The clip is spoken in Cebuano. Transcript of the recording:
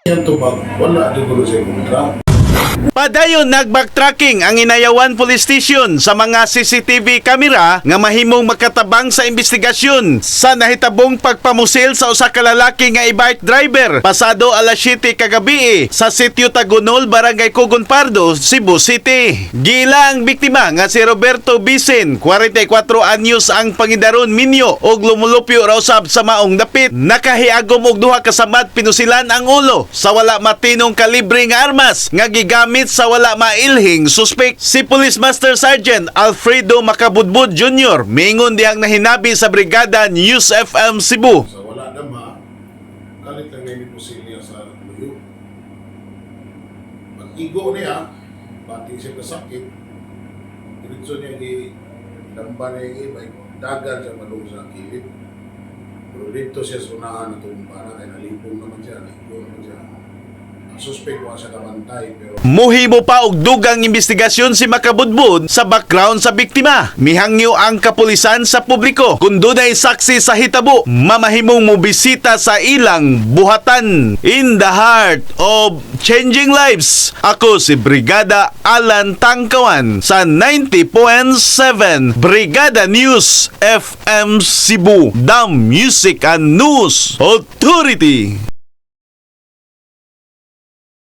Yan tubag, wala di ko sa kontra. Padayon nagbacktracking ang Inayawan Police Station sa mga CCTV camera nga mahimong makatabang sa investigasyon sa nahitabong pagpamusil sa usa ka lalaki nga e-bike driver pasado alas 7 kagabi sa Sitio Tagunol, Barangay Cogon Pardo, Cebu City. Gila ang biktima nga si Roberto Bicen, 44 anyos ang pangidaron, minyo og lumulupyo raw sab sa maong dapit. Nakahiagom og duha ka samad, pinusilan ang ulo sa wala matinong kalibre nga armas nga gigamit sa wala mailhing suspek. Si Police Master Sergeant Alfredo Macabudbud Jr. mingon dihang nahinabi sa Brigada News FM Cebu. Sa wala dama, kalit lang ngayon pusil niya sa luyo. Pag-igo niya, bati siya kasakit, diretso niya gi damba niya yung e-bike, dagan siya madung sa kilid. Pero dito siya sa unahan na tumba na, kaya nalipong naman siya, naigo naman siya. Ang suspect wa siya kabantay, pero Muhimo pa og dugang investigasyon si Macabudbud sa background sa biktima. Mihangyo ang kapulisan sa publiko kung dunay saksi sa hitabo, mamahimong mobisita sa ilang buhatan. In the heart of changing lives, ako si Brigada Alan Tangkawan sa 90.7 Brigada News FM Cebu, the Music and News Authority.